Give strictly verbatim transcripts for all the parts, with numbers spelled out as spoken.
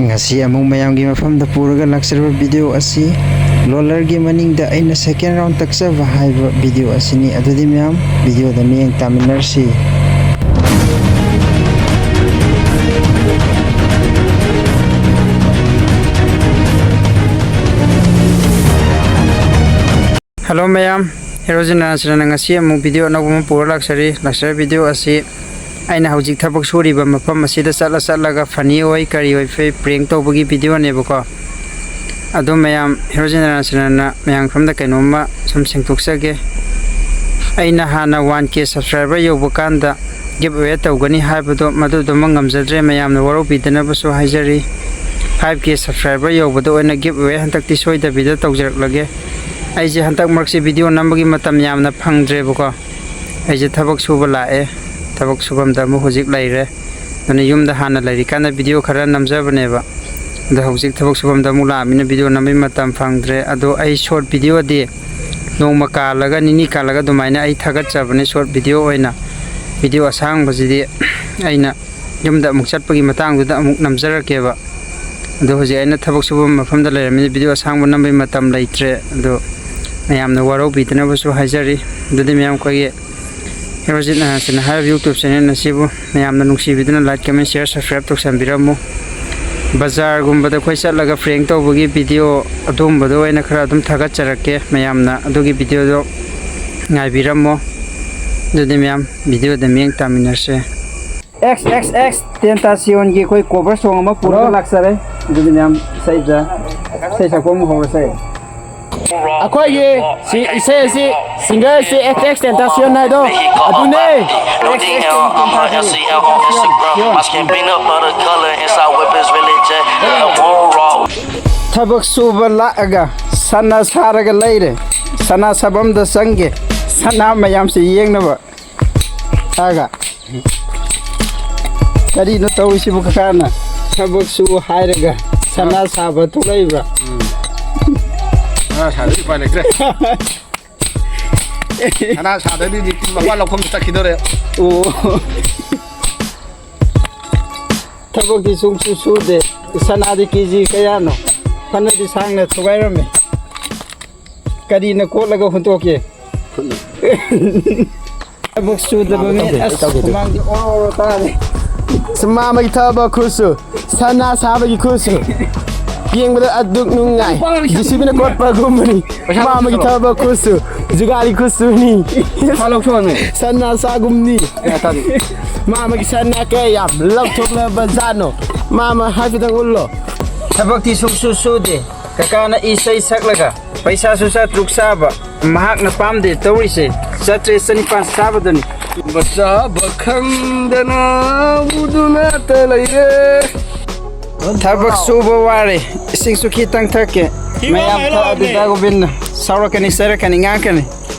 ꯉꯁꯤ ꯑꯃꯨꯛ ꯃꯌꯥꯝꯒꯤ ꯃꯐꯝꯗ ꯄꯨꯔꯒ ꯂꯥꯛꯆꯔꯤꯕ ꯚꯤꯗꯤꯑꯣ ꯑꯁꯤ ꯂꯣꯂꯔꯒꯤ ꯃꯅꯤꯡꯗ ꯑꯩꯅ ꯁꯦꯀꯦꯟ ꯔꯥꯎꯟ ꯇꯛꯆꯕ ꯍꯥꯏꯕ ꯚꯤꯗꯤꯑꯣ ꯑꯁꯤꯅꯤ꯫ ꯑꯗꯨꯗꯤ ꯃꯌꯥꯝ ꯚꯤꯗꯤꯑꯣꯗ ꯃꯤꯠꯌꯦꯡ ꯇꯥꯃꯤꯟꯅꯔꯁꯤ꯫ ꯍꯜꯂꯣ ꯃꯌꯥꯝ, ꯍꯦꯔꯣꯖꯤꯠ ꯅꯥꯔꯥꯌꯟ ꯁꯦꯅꯥꯅ ꯉꯁꯤ ꯑꯃꯨꯛ ꯚꯤꯗꯤꯑꯣ ꯑꯅꯧꯕ ꯑꯃ ꯄꯨꯔ ꯂꯥꯛꯆꯔꯤ꯫ ꯂꯥꯛꯆꯔꯤꯕ ꯚꯤꯗꯤꯑꯣ ꯑꯁꯤ ꯑꯩꯅ ꯍꯧꯖꯤꯛ ꯊꯕꯛ ꯁꯨꯔꯤꯕ ꯃꯐꯝ ꯑꯁꯤꯗ ꯆꯠꯂ ꯆꯠꯂꯒ ꯐꯅꯤ ꯑꯣꯏ ꯀꯔꯤ ꯑꯣꯏ ꯐꯦ ꯄ꯭ꯔꯦꯡ ꯇꯧꯕꯒꯤ ꯚꯤꯗꯤꯑꯣꯅꯦꯕꯀꯣ꯫ ꯑꯗꯣ ꯃꯌꯥꯝ, ꯍꯦꯔꯣꯖꯤꯠ ꯅꯥꯔꯥꯌꯟ ꯁꯦꯅꯥꯅ ꯃꯌꯥꯝ ꯃꯐꯝꯗ ꯀꯩꯅꯣꯝꯃ ꯁꯨꯝ ꯁꯦꯡꯗꯣꯛꯆꯒꯦ꯫ ꯑꯩꯅ ꯍꯥꯟꯅ ꯋꯥꯟ ꯀꯦ ꯁꯕꯁꯀ꯭ꯔꯥꯏꯕꯔ ꯌꯧꯕ ꯀꯥꯟꯗ ꯒꯤꯞ ꯑꯋꯦ ꯇꯧꯒꯅꯤ ꯍꯥꯏꯕꯗꯣ ꯃꯗꯨꯗꯨꯃ ꯉꯝꯖꯗ꯭ꯔꯦ꯫ ꯃꯌꯥꯝꯅ ꯋꯥꯔꯧꯕꯤꯗꯅꯕꯁꯨ ꯍꯥꯏꯖꯔꯤ꯫ ꯐꯥꯏꯚ ꯀꯦ ꯁꯕꯁꯀ꯭ꯔꯥꯏꯕꯔ ꯌꯧꯕꯗ ꯑꯣꯏꯅ ꯒꯤꯞ ꯑꯋꯦ ꯍꯟꯗꯛꯇꯤ ꯁꯣꯏꯗꯕꯤꯗ ꯇꯧꯖꯔꯛꯂꯒꯦ꯫ ꯑꯩꯁꯦ ꯍꯟꯗꯛ ꯃꯔꯛꯁꯦ ꯚꯤꯗꯤꯑꯣ ꯅꯝꯕꯒꯤ ꯃꯇꯝ ꯌꯥꯝꯅ ꯐꯪꯗ꯭ꯔꯦꯕꯀꯣ꯫ ꯑꯩꯁꯦ ꯊꯕꯛ ꯁꯨꯕ ꯂꯥꯛꯑꯦ, ꯊꯕꯛ ꯁꯨꯐꯝꯗ ꯑꯃꯨꯛ ꯍꯧꯖꯤꯛ ꯂꯩꯔꯦ꯫ ꯑꯗꯨꯅ ꯌꯨꯝꯗ ꯍꯥꯟꯅ ꯂꯩꯔꯤꯀꯥꯟꯗ ꯚꯤꯗꯤꯑꯣ ꯈꯔ ꯅꯝꯖꯕꯅꯦꯕ꯫ ꯑꯗꯣ ꯍꯧꯖꯤꯛ ꯊꯕꯛ ꯁꯨꯐꯝꯗ ꯑꯃꯨꯛ ꯂꯥꯛꯑꯃꯤꯅ ꯚꯤꯗꯤꯑꯣ ꯅꯝꯕꯒꯤ ꯃꯇꯝ ꯐꯪꯗ꯭ꯔꯦ꯫ ꯑꯗꯣ ꯑꯩ ꯁꯣꯔꯠ ꯚꯤꯗꯤꯑꯣꯗꯤ ꯅꯣꯡꯃ ꯀꯥꯜꯂꯒ, ꯅꯤꯅꯤ ꯀꯥꯜꯂꯒ ꯑꯗꯨꯃꯥꯏꯅ ꯑꯩ ꯊꯥꯒꯠꯆꯕꯅꯦ ꯁꯣꯔꯠ ꯚꯤꯗꯤꯑꯣ ꯑꯣꯏꯅ꯫ ꯚꯤꯗꯤꯑꯣ ꯑꯁꯥꯡꯕꯁꯤꯗꯤ ꯑꯩꯅ ꯌꯨꯝꯗ ꯑꯃꯨꯛ ꯆꯠꯄꯒꯤ ꯃꯇꯥꯡꯗꯨꯗ ꯑꯃꯨꯛ ꯅꯝꯖꯔꯛꯀꯦꯕ꯫ ꯑꯗꯣ ꯍꯧꯖꯤꯛ ꯑꯩꯅ ꯊꯕꯛ ꯁꯨꯕ ꯃꯐꯝꯗ ꯂꯩꯔꯝꯃꯤꯅ ꯚꯤꯗꯤꯑꯣ ꯑꯁꯥꯡꯕ ꯅꯝꯕꯒꯤ ꯃꯇꯝ ꯂꯩꯇ꯭ꯔꯦ꯫ ꯑꯗꯣ ꯃꯌꯥꯝꯅ ꯋꯥꯔꯧꯕꯤꯗꯅꯕꯁꯨ ꯍꯥꯏꯖꯔꯤ꯫ ꯑꯗꯨꯗꯤ ꯃꯌꯥꯝ, ꯑꯩꯈꯣꯏꯒꯤ ꯍꯦꯔꯣꯖꯤꯠ ꯅꯥꯔꯥꯌꯟ ꯁꯦꯅꯥ ꯍꯥꯏꯔꯤꯕ YouTube ꯆꯦꯅꯦꯜ ꯑꯁꯤꯕꯨ ꯃꯌꯥꯝꯅ ꯅꯨꯡꯁꯤꯕꯤꯗꯨꯅ ꯂꯥꯏꯛ, ꯀꯃꯦꯟ, ꯁꯤꯌꯔ, ꯁꯕꯁꯀ꯭ꯔꯥꯏꯕ ꯇꯧꯁꯟꯕꯤꯔꯝꯃꯨ꯫ ꯕꯖꯥꯔꯒꯨꯝꯕꯗ ꯑꯩꯈꯣꯏ ꯆꯠꯂꯒ ꯄ꯭ꯔꯦꯡ ꯇꯧꯕꯒꯤ ꯚꯤꯗꯤꯑꯣ ꯑꯗꯨꯒꯨꯝꯕꯗꯣ ꯑꯣꯏꯅ ꯈꯔ ꯑꯗꯨꯝ ꯊꯥꯒꯠꯆꯔꯛꯀꯦ꯫ ꯃꯌꯥꯝꯅ ꯑꯗꯨꯒꯤ ꯚꯤꯗꯤꯑꯣꯗꯣ ꯉꯥꯏꯕꯤꯔꯝꯃꯣ꯫ ꯑꯗꯨꯗꯤ ꯃꯌꯥꯝ, ꯚꯤꯗꯤꯑꯣꯗ ꯃꯤꯠꯌꯦꯡ ꯇꯥꯃꯤꯟꯅꯔꯁꯦ꯫ ꯑꯦꯛꯁ ꯑꯦꯛꯁ ꯑꯦꯛꯁ ꯇꯦꯟꯇꯥꯁꯤꯌꯣꯟꯒꯤ ꯑꯩꯈꯣꯏ ꯀꯣꯚꯔ ꯁꯣꯡ ꯑꯃ ꯄꯨꯔꯒ ꯂꯥꯛꯆꯔꯦ꯫ ꯑꯗꯨꯗꯤ ꯃꯌꯥꯝ, ꯏꯁꯩꯗ, ꯏꯁꯩ ꯁꯛꯄ ꯑꯃ ꯍꯧꯔꯁꯦ꯫ ꯑꯩꯈꯣꯏꯒꯤ ꯁꯤ ꯏꯁꯩ ꯑꯁꯤ ꯁꯤꯡꯒꯔ ꯑꯁꯤ ꯑꯦꯛꯁ ꯑꯦꯛꯁ ꯇꯦꯟꯇꯥꯁꯤꯌꯣꯟ ꯍꯥꯏꯗꯣ ꯑꯗꯨꯅꯦ꯫ Ex extension. ꯊꯕꯛ ꯁꯨꯕ ꯂꯥꯛꯑꯒ ꯁꯅꯥ ꯁꯥꯔꯒ ꯂꯩꯔꯦ꯫ ꯁꯅꯥ ꯁꯥꯐꯝꯗ ꯆꯪꯒꯦ꯫ ꯁꯅꯥ ꯃꯌꯥꯝꯁꯦ ꯌꯦꯡꯅꯕ꯫ ꯇꯥꯒ꯫ ꯀꯔꯤꯅꯣ ꯇꯧꯔꯤꯁꯤꯕꯨ ꯀꯀꯥꯅ? ꯊꯕꯛ ꯁꯨ ꯍꯥꯏꯔꯒ ꯁꯅꯥ ꯁꯥꯕ ꯊꯣꯛꯂꯛꯏꯕ꯭ꯔꯥ? ꯁꯅꯥ ꯁꯥꯗ꯭ꯔꯗꯤ ꯎꯄꯥꯏ ꯂꯩꯇ꯭ꯔꯦ꯫ ꯁꯅꯥ ꯁꯥꯗ꯭ꯔꯗꯤ ꯃꯄꯥꯟ ꯂꯧꯐꯝꯗ ꯆꯠꯈꯤꯗꯣꯔꯦ꯫ ꯑꯣ꯫ ꯊꯕꯛꯇꯤ ꯁꯨꯡꯁꯨ ꯁꯨꯗꯦ꯫ ꯁꯅꯥꯗꯤ ꯀꯦ ꯖꯤ ꯀꯌꯥꯅꯣ? ꯐꯅꯗꯤ ꯁꯥꯡꯅ ꯊꯨꯒꯥꯏꯔꯝꯃꯤ꯫ ꯀꯔꯤꯅ ꯀꯣꯠꯂꯒ ꯍꯨꯟꯇꯣꯛꯀꯦ? ꯊꯕꯛ ꯁꯨꯗꯕ ꯃꯤ, ꯑꯁ, ꯍꯨꯃꯥꯡꯗꯤ ꯑꯣꯔꯣ ꯑꯣꯔꯣ ꯇꯥꯔꯦ꯫ ꯃꯥꯃꯒꯤ ꯊꯕꯛ ꯈꯨꯠꯁꯨ, ꯁꯅꯥ ꯁꯥꯕꯒꯤ ꯈꯨꯠꯁꯨ꯫ ꯌꯦꯡꯕꯗ ꯑꯗꯨꯛ ꯅꯨꯡꯉꯥꯏ꯫ ꯖꯦ ꯁꯤ ꯕꯤꯅ ꯀꯣꯠꯄꯒꯨꯝꯕꯅꯤ꯫ ꯃꯥꯃꯒꯤ ꯊꯕꯛ ꯈꯨꯠꯁꯨ, ꯖꯨꯒꯥꯂꯤ ꯈꯨꯠꯁꯨꯅꯤ꯫ ꯄꯩꯁꯥ ꯂꯧꯊꯣꯛꯑꯅꯤ꯫ ꯁꯅꯥ ꯁꯥꯒꯨꯝꯅꯤ꯫ ꯃꯥꯃꯒꯤ ꯁꯅꯥ ꯀꯌꯥꯝ ꯂꯧꯊꯣꯛꯂꯕ ꯖꯥꯠꯅꯣ? ꯃꯥꯃ ꯍꯥꯏꯐꯦꯠꯇꯪ ꯎꯠꯂꯣ꯫ ꯊꯕꯛꯇꯤ ꯁꯨꯡꯁꯨ ꯁꯨꯗꯦ꯫ ꯀꯀꯥꯅ ꯏꯁꯩ ꯁꯛꯂꯒ ꯄꯩꯁꯥꯁꯨ ꯆꯥꯇ꯭ꯔꯨꯛ ꯆꯥꯕ꯫ ꯃꯍꯥꯛꯅ ꯄꯥꯝꯗꯦ ꯇꯧꯔꯤꯁꯦ꯫ ꯆꯥꯇ꯭ꯔꯦꯠ ꯆꯅꯤꯄꯥꯟ ꯆꯥꯕꯗꯨꯅꯤ꯫ ꯆꯥꯕ ꯈꯪꯗꯅ ꯎꯗꯨꯅꯇ ꯂꯩꯔꯦ꯫ ꯊꯕꯛ ꯁꯨꯕ ꯋꯥꯔꯦ꯫ ꯏꯁꯤꯡꯁꯨ ꯈꯤꯇꯪ ꯊꯛꯀꯦ꯫ ꯃꯌꯥꯝ ꯊꯛꯑꯗꯤ ꯗꯥ ꯒꯣꯕꯤꯟꯅ ꯁꯥꯎꯔꯛꯀꯅꯤ, ꯆꯩꯔꯛꯀꯅꯤ, ꯉꯥꯡꯉꯛꯀꯅꯤ꯫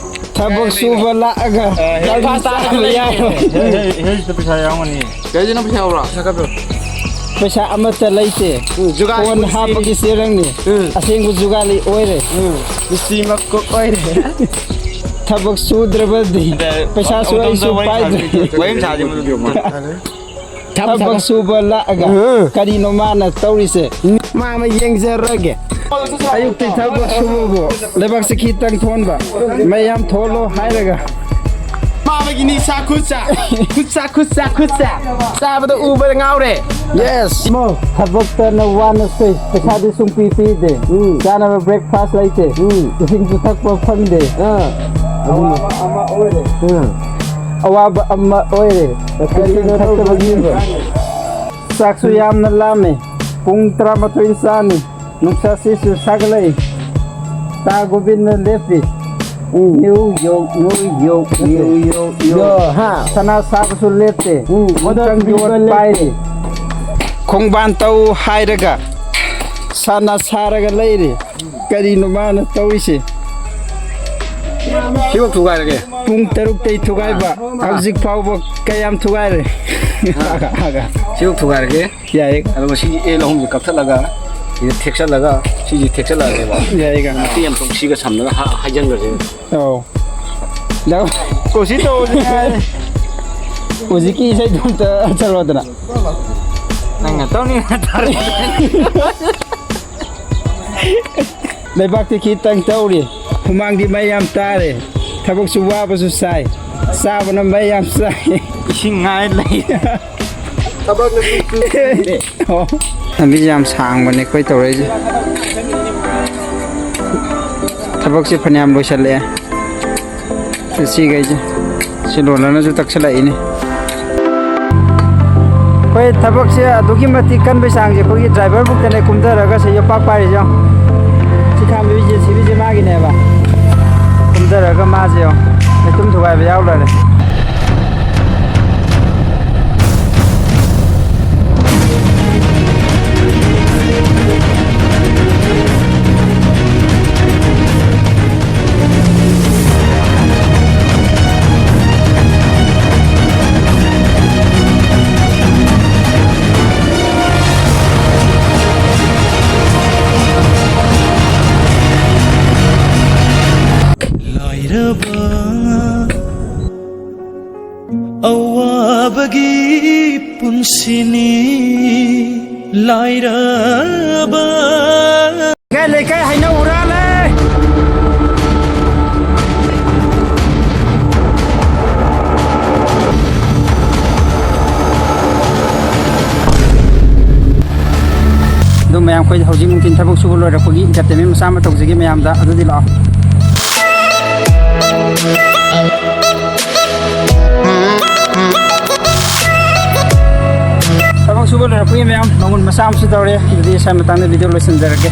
ꯊꯕꯛ ꯁꯨꯕ ꯂꯥꯛꯑꯒ ꯒꯥꯔꯤ ꯆꯥꯕ ꯌꯥꯔꯣꯏ꯫ ꯍꯦ, ꯍꯦ, ꯍꯦ, ꯄꯩꯁꯥ ꯌꯥꯎꯔꯝꯒꯅꯤ꯫ ꯀꯩꯗꯩꯅꯣ ꯄꯩꯁꯥ ꯌꯥꯎꯕ꯭ꯔꯥ? ꯄꯩꯁꯥ ꯀꯥꯞꯄꯤꯌꯨ꯫ ꯄꯩꯁꯥ ꯑꯃꯠꯇ ꯂꯩꯇꯦ꯫ ꯎꯝ, ꯖꯨꯒꯥꯂꯤ ꯐꯣꯟ ꯄꯨꯟꯁꯤꯅꯤ꯫ ꯍꯥꯞꯄꯒꯤ ꯆꯦꯔꯪꯅꯤ꯫ ꯎꯝ꯫ ꯑꯁꯦꯡꯕ ꯖꯨꯒꯥꯂꯤ ꯑꯣꯏꯔꯦ꯫ ꯎꯝ꯫ ꯃꯤꯁꯇ꯭ꯔꯤ ꯃꯀꯣꯛ ꯑꯣꯏꯔꯦ꯫ ꯊꯕꯛ ꯁꯨꯗ꯭ꯔꯕꯗꯤ ꯑꯗ ꯄꯩꯁꯥꯁꯨ ꯑꯃꯨꯛꯇ ꯑꯩꯁꯨ ꯋꯥꯔꯤ ꯄꯥꯏꯗ꯭ꯔꯦ꯫ ꯁꯥꯕꯤꯌꯨ꯫ ꯋꯥꯔꯤ ꯑꯃ ꯁꯥꯁꯤ ꯃꯗꯨꯒꯤ ꯑꯃꯨꯛ꯫ ꯊꯕꯛ ꯁꯨꯕ ꯂꯥꯛꯑꯒ ꯎꯝ꯫ ꯀꯔꯤꯅꯣ ꯃꯥꯅ ꯇꯧꯔꯤꯁꯦ? ꯃꯥꯃ ꯌꯦꯡꯖꯔꯒꯦ꯫ ꯑꯌꯨꯛꯇꯤ ꯊꯕꯛ ꯁꯨꯕꯕꯨ ꯂꯩꯕꯥꯛꯁꯦ ꯈꯤꯇꯪ ꯊꯣꯟꯕ꯫ ꯃꯌꯥꯝ ꯊꯣꯜꯂꯣ ꯍꯥꯏꯔꯒ꯫ ꯃꯥꯃꯒꯤ ꯅꯤꯁꯥ ꯈꯨꯠꯁꯥ, ꯈꯨꯠꯁꯥ, ꯈꯨꯠꯁꯥ, ꯈꯨꯠꯁꯥ꯫ ꯆꯥꯕꯗ ꯎꯕꯗ ꯉꯥꯎꯔꯦ꯫ Yes꯫ ꯊꯕꯛꯇꯅ ꯋꯥꯅ ꯁꯨꯏ, ꯄꯩꯁꯥꯗꯤ ꯁꯨꯡꯄꯤ ꯄꯤꯗꯦ꯫ ꯎꯝ꯫ ꯆꯥꯅꯕ breakfast ꯂꯩꯇꯦ꯫ ꯎꯝ꯫ ꯏꯁꯤꯡꯁꯨ ꯊꯛꯄ ꯐꯪꯗꯦ꯫ ꯑꯥ꯫ ꯑꯗꯨꯅꯤ꯫ ꯑꯋꯥꯕ ꯑꯃ ꯑꯣꯏꯔꯦ꯫ ꯎꯝ꯫ ꯑꯋꯥꯕ ꯑꯃ ꯑꯣꯏꯔꯦ꯫ ꯀꯔꯤꯅꯣ ꯏꯁꯤꯡ ꯊꯛꯇꯕꯒꯤ꯫ ꯇꯧꯔꯤꯁꯤꯕꯣ? ꯆꯥꯛꯁꯨ ꯌꯥꯝꯅ ꯂꯥꯝꯃꯦ꯫ ꯄꯨꯡ ꯇꯔꯥꯃꯥꯊꯣꯏ ꯆꯥꯅꯤ꯫ ꯅꯨꯡꯁꯥꯁꯤꯁꯨ ꯁꯥꯒꯠꯂꯛꯏ꯫ ꯇꯥ ꯒꯣꯕꯤꯟꯗ ꯂꯦꯞꯄꯤ꯫ ꯎꯝ꯫ New York, New York, New York, New York꯫ ꯍꯥ꯫ ꯁꯅꯥ ꯁꯥꯕꯁꯨ ꯂꯦꯞꯇꯦ꯫ ꯎꯝ꯫ ꯃꯊꯪ ꯌꯣꯠ ꯄꯥꯏꯔꯤ꯫ ꯈꯣꯡꯕꯥꯟ ꯇꯧ ꯍꯥꯏꯔꯒ ꯁꯅꯥ ꯁꯥꯔꯒ ꯂꯩꯔꯤ꯫ ꯀꯔꯤꯅꯣ ꯃꯥꯅ ꯇꯧꯔꯤꯁꯦ? ꯁꯤꯕꯨ ꯊꯨꯒꯥꯏꯔꯒꯦ꯫ ꯄꯨꯡ ꯇꯔꯨꯛꯇꯩ ꯊꯨꯒꯥꯏꯕ, ꯍꯧꯖꯤꯛ ꯐꯥꯎꯕ ꯀꯌꯥꯝ ꯊꯨꯒꯥꯏꯔꯦ? ꯁꯤꯕꯨ ꯊꯨꯒꯥꯏꯔꯒꯦ꯫ ꯌꯥꯏꯌꯦ꯫ ꯑꯗꯨꯒ ꯁꯤꯒꯤ ꯑꯦꯜ ꯑꯍꯨꯝꯁꯦ ꯀꯛꯊꯠꯂꯒ, ꯁꯤꯗ ꯊꯦꯛꯆꯜꯂꯒ, ꯁꯤꯁꯦ ꯊꯦꯛꯆꯜꯂꯛꯑꯒꯦꯕ꯫ ꯌꯥꯏꯌꯦ ꯀꯩꯅꯣ꯫ ꯁꯤ ꯑꯃꯨꯛꯇꯪ ꯁꯤꯒ ꯁꯝꯅꯔꯒ ꯍꯥ-, ꯍꯥꯏꯖꯟꯈ꯭ꯔꯁꯦ꯫ ꯑꯧ꯫ ꯀꯣꯆꯤ ꯇꯧꯕꯁꯦ ꯉꯥꯏꯔꯦ꯫ ꯍꯧꯖꯤꯛꯀꯤ ꯏꯁꯩꯗꯣ ꯑꯝꯇ ꯆꯠꯂꯣꯗꯅ꯫ ꯅꯪꯅ ꯇꯧꯅꯤꯡꯉ ꯇꯧꯔꯦ꯫ ꯂꯩꯕꯥꯛꯇꯤ ꯈꯤꯇꯪ ꯇꯧꯔꯤ, ꯍꯨꯃꯥꯡꯗꯤ ꯃꯩ ꯌꯥꯝ ꯇꯥꯔꯦ, ꯊꯕꯛꯁꯨ ꯋꯥꯕꯁꯨ ꯁꯥꯏ, ꯆꯥꯕꯅ ꯃꯩ ꯌꯥꯝ ꯆꯥꯏ꯫ ꯏꯁꯤꯡ ꯉꯥꯏ ꯂꯩ꯫ ꯊꯕꯛꯅ ꯁꯨꯡ ꯁꯨ ꯁꯨꯗꯦ꯫ ꯑꯣ꯫ ꯂꯝꯕꯤ ꯌꯥꯝ ꯁꯥꯡꯕꯅꯦ ꯑꯩꯈꯣꯏ ꯇꯧꯔꯛꯏꯁꯦ꯫ ꯊꯕꯛꯁꯦ ꯐꯅꯌꯥꯝ ꯂꯣꯏꯁꯤꯜꯂꯛꯑꯦ꯫ ꯁꯤꯈꯩꯁꯦ꯫ ꯁꯤ ꯂꯣꯜꯂꯅꯁꯨ ꯇꯛꯁꯤꯜꯂꯛꯏꯅꯦ꯫ ꯑꯩꯈꯣꯏ ꯊꯕꯛꯁꯦ ꯑꯗꯨꯛꯀꯤ ꯃꯇꯤꯛ ꯀꯟꯕꯩ ꯆꯥꯡꯁꯦ ꯑꯩꯈꯣꯏꯒꯤ ꯗ꯭ꯔꯥꯏꯚꯔ ꯕꯨꯛꯇꯅꯦ ꯀꯨꯝꯊꯔꯒ ꯁꯤ ꯌꯣꯄꯥꯛ ꯄꯥꯏꯔꯤꯁꯦ ꯌꯦꯡꯉꯣ꯫ ꯁꯤ ꯈꯥꯝꯃꯤꯕ ꯖꯦ ꯁꯤ ꯕꯤꯁꯦ ꯃꯥꯒꯤꯅꯦꯕ꯫ ꯀꯨꯝꯊꯔꯒ ꯃꯥꯁꯦ ꯌꯦꯡꯉꯣ꯫ ꯂꯩꯇꯨꯝ ꯊꯨꯒꯥꯏꯕ ꯌꯥꯎ ꯂꯩꯔꯦ꯫ ꯂꯥꯏꯔꯕ ꯑꯋꯥꯕꯒꯤ ꯄꯨꯟꯁꯤꯅꯤ ꯂꯥꯏꯔꯕ꯫ ꯂꯩꯀꯥꯏ, ꯂꯩꯀꯥꯏ ꯍꯩꯅꯧ ꯍꯨꯔꯥꯜꯂꯦ꯫ ꯑꯗꯨ ꯃꯌꯥꯝ, ꯑꯩꯈꯣꯏ ꯍꯧꯖꯤꯛ ꯅꯨꯡꯊꯤꯜ ꯊꯕꯛ ꯁꯨꯕ ꯂꯣꯏꯔꯛꯄꯒꯤ entertainment ꯃꯆꯥ ꯑꯃ ꯇꯧꯖꯒꯦ ꯃꯌꯥꯝꯗ꯫ ꯑꯗꯨꯗꯤ ꯂꯥꯛꯑꯣ꯫ ꯊꯕꯛ ꯁꯨꯕ ꯂꯣꯏꯔꯛꯄꯒꯤ ꯃꯌꯥꯝ ꯃꯉꯨꯟ ꯃꯆꯥ ꯑꯃꯁꯨ ꯇꯧꯔꯦ꯫ ꯑꯗꯨꯗꯤ ꯁ꯭ꯋꯥꯏ ꯃꯇꯥꯡꯗ video ꯂꯣꯏꯁꯤꯟꯖꯔꯒꯦ꯫